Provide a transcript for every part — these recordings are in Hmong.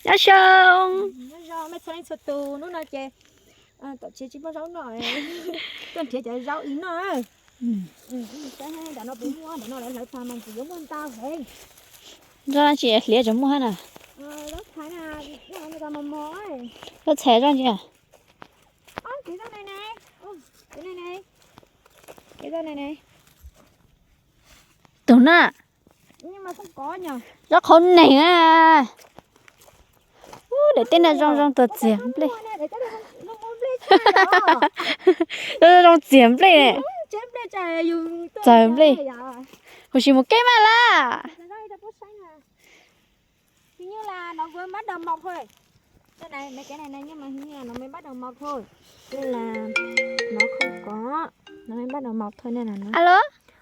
Nyob zoo. Nyob zoo mej txhua leej txhua tus, hnub no ces tom tsev tsis muaj zaub noj, tuaj nrhiav cov zaub ib noj. Nram no puas muaj, nram no lawv hlawv tag mas tsis yuav muaj ntau heev. Zaub tsis hliav tseem muaj hab na. Zaub txhais, zaub txhais zoj ntsia. Tus na. Zaub qhauv neeg na. Ub, daim teb no zoo zoo tuaj txiag nplej. Zoo zoo txiag nplej ne. Txawg nplej. Kuv sim mus keb maj laj. Hình như là nó mới bắt đầu mọc thôi. Cái này, mấy cái này này nhưng mà hình như là nó mới bắt đầu mọc thôi. Nên là nó không có, nó mới bắt đầu mọc thôi nên là nó. Alo?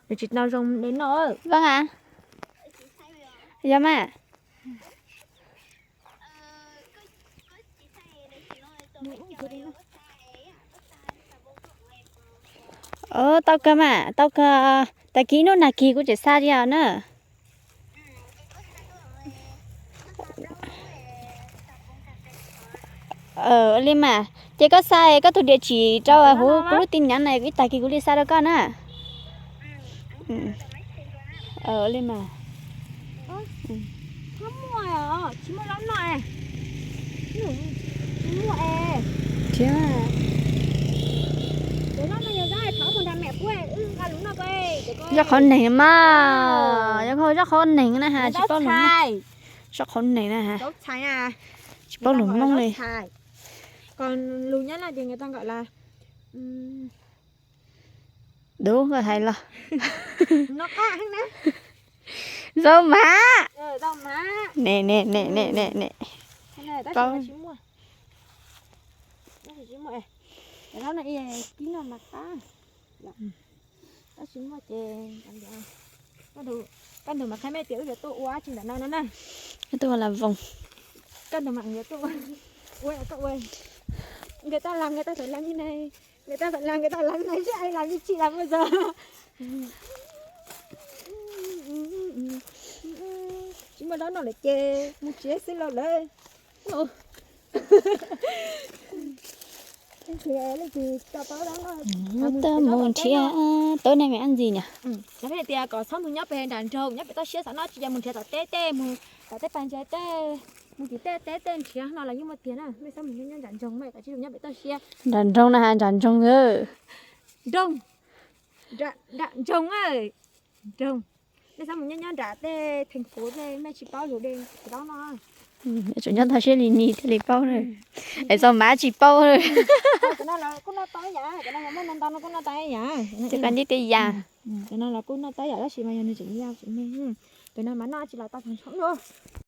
Rồi chị tao rồng đến nó. Vâng ạ. Dạ mà. Ov, tau kawg mas, tau kawg. Tag kis ib hnub nag kis kuv tseem xa li os na. Ua li mas, ces koj xa koj tus địa chỉ rau hauv kuv lub tin nhắn na, ib tag kis kuv li xa rau koj na. Ua li mas. Zaub qhauv neeg mas, zaub qhauv neeg na has, tsis paub lus. Zaub qhauv neeg na has, tsis paub lus Hmoob li. Dub koj hais los. Zaub mav. Ne ne ne ne ne ne. Paub. Koj ntug mas qhia mej tias wb yuav tuaj ua dab tsi ntawm no no na. Tuaj ua las voos. Koj ntug mas yuav tuaj ua, ua, koj ua. Người ta làm người ta phải làm như này, người ta phải làm người ta làm như này chứ ai làm như chị làm bao giờ. Tsis muaj zaub noj lawm ces mus tsev xwb los lawm. Tau mus nrhiav, tối nay mày ăn gì nhỉ? Lawv pheej tias kom txhob mus nyob pem nram nroog, nyob pem toj siab xav noj tsis ces mus nrhiav tom teb tej, mus tom tej pas ntses tej, mus tim tej teb tej nrhiav no los yeej muaj tiag na. Mej txhob mus nyob nram nroog, mej kom tsis mus nyob pem toj siab. Nram nroog na has, nram nroog. Nroog. Nram nroog, nroog. Mej txhob mus nyob nyob nram tej thành phố tej, mej tsis paub lus dej tsis paub noj. Tseem nyob toj siab li ni thiaj li paub na. Es txog mas tsis paub. Cov no los kuj noj tau ib yam, cov no muaj ntau ntau no kuj noj tau ib yam. Cov ko ntib tej yam. Cov no los kuj noj tau ib yam tab sis mas yog nws tseem yau tseem me. Cov no mas noj tsis los tau tag nrho luaj.